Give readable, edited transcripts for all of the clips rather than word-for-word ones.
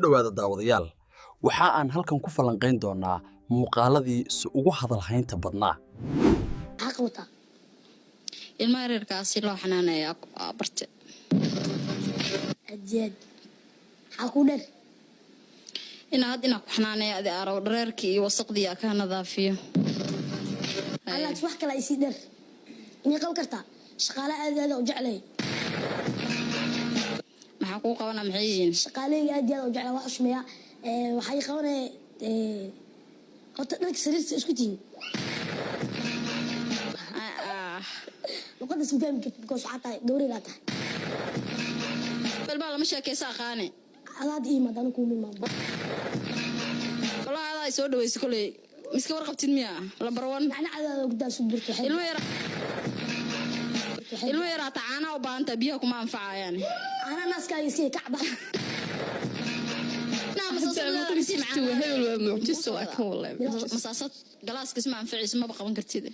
Dhawaada daawadayaal, waxa aan halkan ku falanqayn doonaa muuqaaladii si ugu hadalhaynta badnaa. Maxaa qabataa? Ilmaha reerkaasi loo xanaaneeya barte. Aad iyo aad. Maxaa kuu dheer? Inaa hadda inaa ku xanaaneeya adi aaraw dhareerkii iyo wasaqdii aa ka nadaafiyo. Allaas wax kale isii dheer miyay qaban kartaa? Shaqaale aad iyo aad u jeclay. Maxaa kuu qabanaa? Maxay yihiin? Shaqaaleyga aad iyo aad u jeclay, wax xushmeeya. Waxay qabanaya horta dhanka sariirta isku tihiin. Luqadaas ma fahmi kartid because waxaa tahay gawreygaa tahay. Ilmaha lama sheekaysa aqaane. Adaa hadda ii imaad, anigu kuuma imaado. Wallahi adaa ay soo dhaweysa koley, miska warqabtid miya lambar one? Nacnacdaada gudaa su burto waxay Ilmo yar, ilmo yar hataa caanaha u baahantaa, biyaha kuma anfacayaan. Caanaha naaskaaga iska kacba. Hebel waa mucjiso, waa kan wallahi mucjiso. Masaasad galaaska isma anficayso, maba qaban kartid.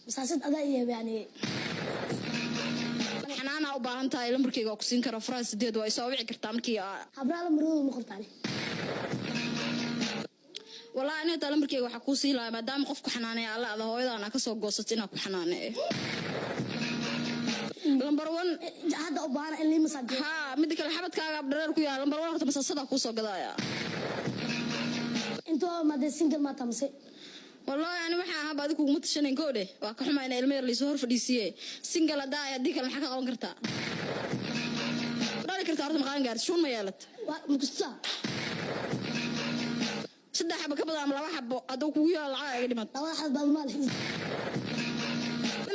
Masaasad adaa iyo yani. Xanaanaa u baahan tahay, lambarkeyga waa ku siin kara, furaha 8 waa isoo wici kartaa markii Habraha lambarooda ma qortaane? Wallahi aniga taa lambarkeyga waxaa kuu sii lahaa maadaama qofku xanaaneeya alla ada hooyadan aa kasoo goosatay inaa ku xanaaneeyo lambar one. Hadda u baahana in lii masaajeeyo. Haa, mida kale xabadkaaga abdhareer ku yaala. Lambar one horta masaasadaa kuu soo gadaaya. Intoo maadee single maata mase? Wallahi ani waxaa ahaaba adiga kuguma tashanayn koodhe. Waa ka xumaa ina ilmo yar laysoo hor fadhiisiiye. Single haddaa ay, haddii kale maxaa ka qaban kartaa? Dhali kartaa horta? Maqaan gaarti shuun ma yeelat? Waa makusta. 3 xabo ka badan ama 2 xabo hadduu kugu yaalo, lacag iga dhimad. Labada xad baad maal.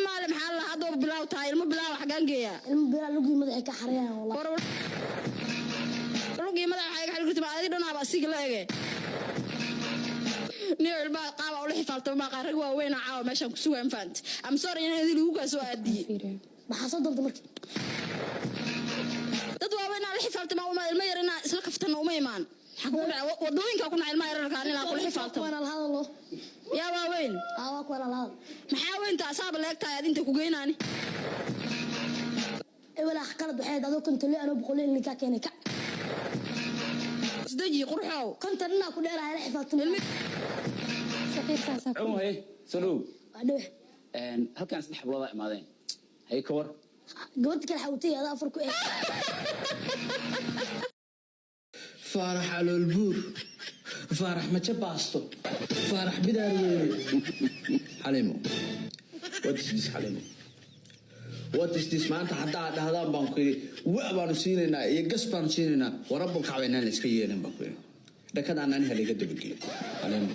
Maale maxaa la haddoo bilaaw tahay? Ilmo bilaaw xagaan geeyaa? Ilmo bilaa lugii madaxay ka xareeyaan wallahi. War lugii madaxa waxaa iga xali karta adiga dhanaaba asiga la ege niyo. Ilmaha qaaba ula xifaaltama maaqa. Rag waaweyn oo caawa meeshaan ku sugaan faant. I'm sorry in idin lagu kaa soo aadiyey. Maxaa soo doonta marka? Dad waaweyn aa la xifaaltama uma ilmo yar inaa isla kaftana uma imaan. Maxaa kugu dhacay? Wadooyinka ku naca ilmaha yararkaa inaa kula xifaaltamo. Kuwana la hadalo. Yaa waaweyn? Aa, waa kuwana la hadal. Maxaa weynta asaaba la eg tahay ad inta ku geynaani? Ewel qalad waxay ahayd adoo 50 anoo 100 in kaa keenay ka. Isdeji qurxow. 50 ninaa ku dheerahay la xifaaltama. Saqiir saasaa ku Cumar, soo dhow. Waa dhowe. Halkan saddex hablood imaadeen, haye, ka war? Gabadha kale xawtay, adaa afar ku eh. Faarax caloolbuur, Faarax majo baasto, Faarax bidaar weyne. Xalimo, what is this? Xalimo, what is this? Maanta haddaa dhahdaan baan ku yidhi wa baanu siinaynaa iyo gas baanu siinaynaa, warabul kacba inaan la iska yeelin baan ku yidhi. Dhakadaan ani haliga dabageeyo. Xalimo,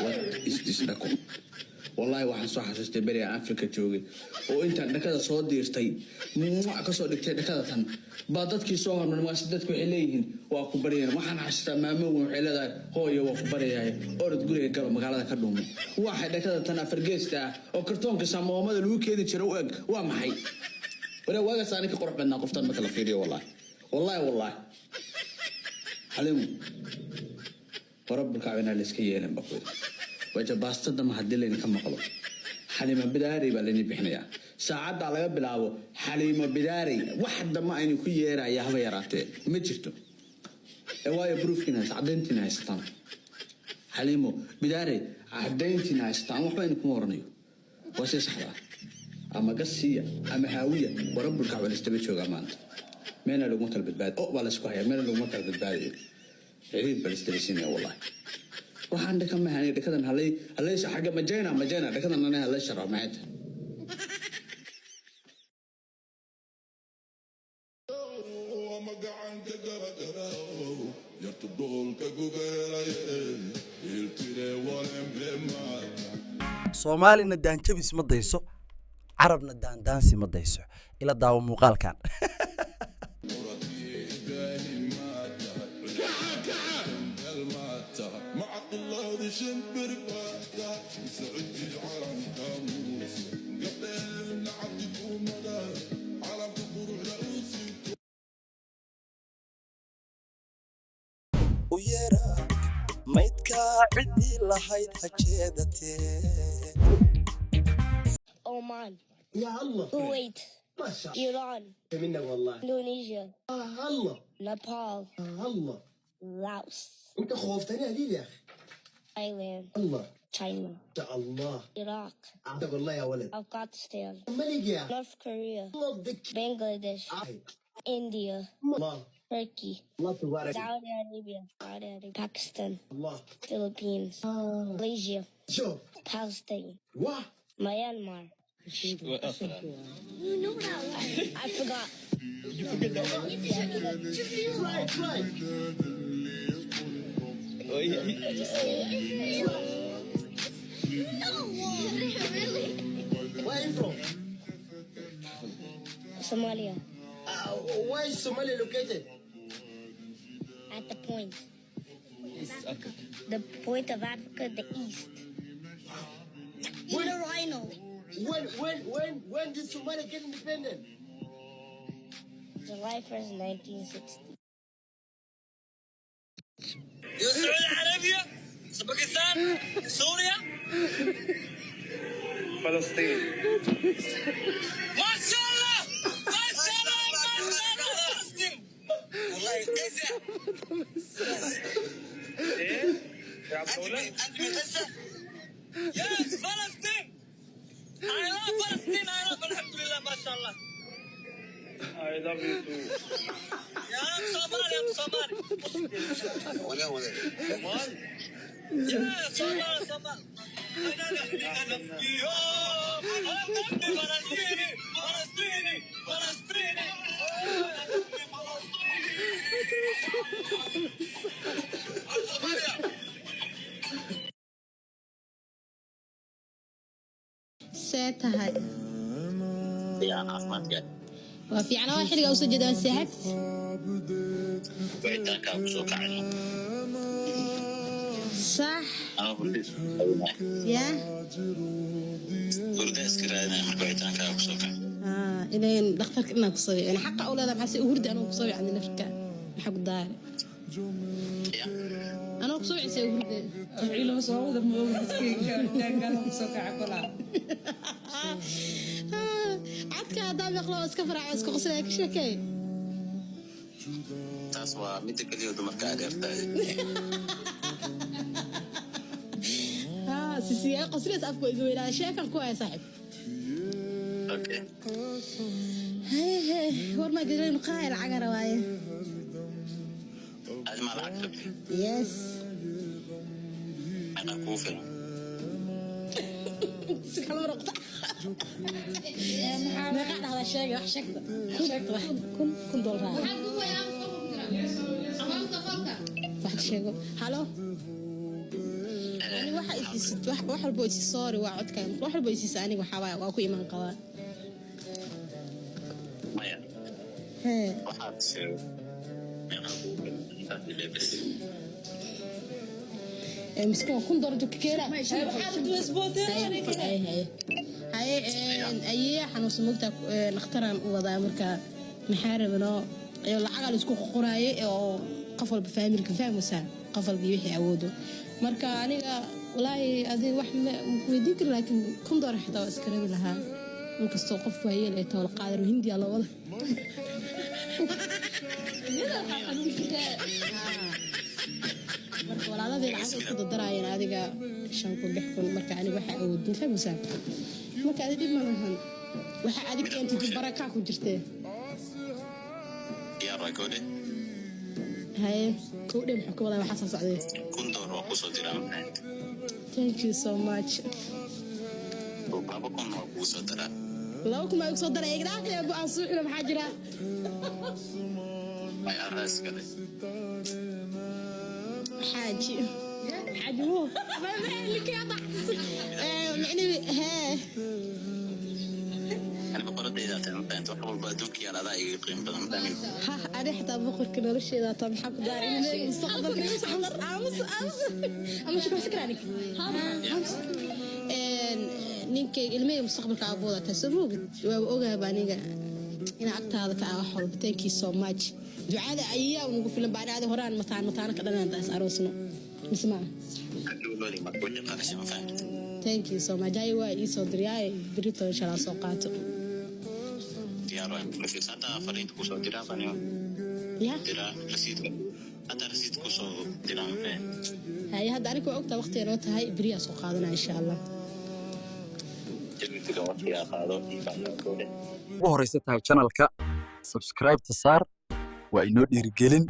what is this dhako? Wallaahi waxaan soo xasuustay beri aan Afrika joogay oo intaan dhakada soo diirtay muac ka soo dhigtay dhakada tan baa dadkii soo hormar maase. Dadku waxay leeyihiin waa ku baryeen. Waxaan xasuustaa maamo weyn waxay leedahay, "Hooyo, waa ku baryahay, orod guriga galo, magaalada ka dhuumo." Waxay dhakada tan afargeesta ah oo kartoonka samoomada lagu keeni jira u eg waa maxay? Waree, waagaas ani ka qurux badnaa qoftan marka la fiiriyo. Wallaahi, wallaahi, wallaahi, Xalimu, warabulkacba inaan la iska yeelin ba ku yidhi. Wajabaastada ma haddii laydinka maqlo, Xaliimo Bidaarey baa laydin bixinayaa. Saacaddaa laga bilaabo Xaliimo Bidaarey wax damba aynu ku yeeraya haba yaraatee ma jirto. Ee waayo proofkiina haysta, caddayntiina haysataan. Xaliimo Bidaarey caddayntiina haysataan, waxba idin kuma oranayo. Waa si saxda ah, ama gasiya ama haawiya. Warabulkacba laistaba joogaa maanta, meelna laguma kala badbaadi o baa laysku hayaa, meelna laguma kala badbaadayo. Xiriir baa laistabasiinaya wallahi. Waxaan dhaka mahan dhakadan halay halay xagga majayna majayna dhakadan anay halay sharo maxay tahay? Ama gacanka garagaraw yartu dhoolka gubeelaye iltire walembe. Soomaalina daanjabis ma dayso, Carabna daandaansi ma dayso. Ila daawo muuqaalkan. Macaqulaadi shimbir baata socodii calanka muuse gabdheenna cabdi kuumada calanka quruxda uu siito. U yeera maydka ciddii lahayd ha jeedatee. Oman. Ya Allah. Kuwait. ما شاء Iran, منك والله. Indonesia, آه الله. Nepal, آه الله. Laos, انت خوفتني قليل يا اخي. Thailand, الله. China, ما شاء الله. Iraq, عندك والله يا ولد. Afghanistan, ملك يا اخي. North Korea, الله بدك. Bangladesh, India, الله. Turkey, الله تبارك. Saudi Arabia, Saudi Arabia, Pakistan, الله. Philippines, آه. Malaysia, شوف. Palestine, واه. Myanmar. You know that one. I forgot. Try, try. No, really? Where are you from? Somalia, Where is Somalia located? At the point. The point of Africa, the east. When, The rhino. when did Somalia get independent? July 1st, 1960. السعودية العربية، باكستان، سوريا، فلسطين. ما شاء الله ما شاء الله ما شاء الله، فلسطين والله غزة. ايه يا عبد انت الله؟ انت من غزة؟ Yes, فلسطين. I love فلسطين. I love. الحمد لله، ما شاء الله. I love you too. يا صومالي، يا صومالي. ولا ولا. يا صومال، صومال. انا نحكي، انا فلسطيني، فلسطيني، فلسطيني، فلسطيني. See tahay? Fiican, caafimaadka. Waa fiican, waa xilliga usoo jeedaa seexad. Wicitaankaa kusoo kacayno. Sax. Ama hurda iska raadinaya. Yaa. Hurda iska raadinaya marka wicitaankaa kusoo kacay. Ah, inayn dhakhtarka inaan kusoo wicin xaqa u leedahay. Maxaa se u hurdi anoo kusoo wicin nafka? Maxaa ku daare Ya. Anoo kusoo wicin se u hurde? Wixii soo wada moogiskayga soo kaca kolaa. Ah, cadka haddaa maqlo waa iska faraaco, iska qoslaya, ka sheekey. Taas waa midda keliya dumarka aad dheertahay. Ah, sisiyaa qoslaysa, afku iga weynaa, sheekan ku haya saaxiib. Okay. Hee war maa gelin qaay lacag rabaaye. Adi maa lacag rabtay? Yes. Meeqaa kugu filan? Si kala noqota meeqaa dhahdaa? Sheega wax, sheegta, sheegta wax, $1000 wax sheego. Halo, ani waxa isiisid wax walba oo isiis, sorry, waa codka, wax walba oo isiis aniga waxaa waaye waa ku iman qabaa. Maya. Hee. Waxaad sheego meeqaa kugu filan intaas ilaa bes. Ee miskiin, $1000 joogka keena. Haye, ayeeya xanuunsan mogtaa, dhakhtaraan u wadaa. Marka maxaa rabano iyo lacagaa la isku qoraaye oo qof walba faamilka fahmaysaa, qof walba iyo wixii awoodo. Marka aniga walaahi adiga wax ma weydiin kari, laakiin $1000 xitaa waa iska rabi lahaa, inkastoo qof waayeel ay tahay la qaadar hindiya loo wada. Marka walaaladii lacag isku dardaraayeen adiga 5000, 6000. Marka aniga waxaa awoodin fahmaysaa, marka adi dhib ma lahan, waxa adig keentay barakaa ku jirtee. Diyaar waa, gabadhe. Haye, kowdhe, muxuu ka wadaa waxaa soo socday? $1000 waa kusoo diraa maxay. Thank you so much. 2000 waa kugu soo diraa. 2000 baa igu soo daray, igdhaafaya go-aan suuxina, maxaa jira? May adaa iskale. Xaaji, xaaji wo micnihi hee. Ani boqoradayda tahay, ma fahamta? Wax walba adduunka yaal adaa iga qiimo badan, ma fahmin? Ha, ani xitaa boqorka nolosheeda taa, maxaa ku daaray mustaqbalka? Aamus, aamus, ama shukr sakranik. Aamus, ninkayga, ilmahayga mustaqbalka aabooda taa, soo moogid? Waa ogaaba aniga inaa agtaada ka ah wax walba. Thank you so much. Ducada ayaa ugu filan baan aadi horaan mataan mataana ka dhalan intaan is aroosno mise maa. Hadhow looli marka wixii qarashay, ma fahamta? Thank you so much. Ay, waa ii soo diryaay, berito insha Allah soo qaato. Diyaar. Diyaar waay. Ma fiirsa, hadda fariinta kusoo diraa baniyo. Ya. Diraa rasiidka, hadda rasiid kusoo diraa mafee. Haye, hadda aniga waa ogtaa waqtiga noo tahay, beriyaa soo qaadanaya insha Allah. Jawiga waqtigaa qaado iyo Ugu horeysa tahay channelka, subscribe ta saar, waa inoo dhiirigelin.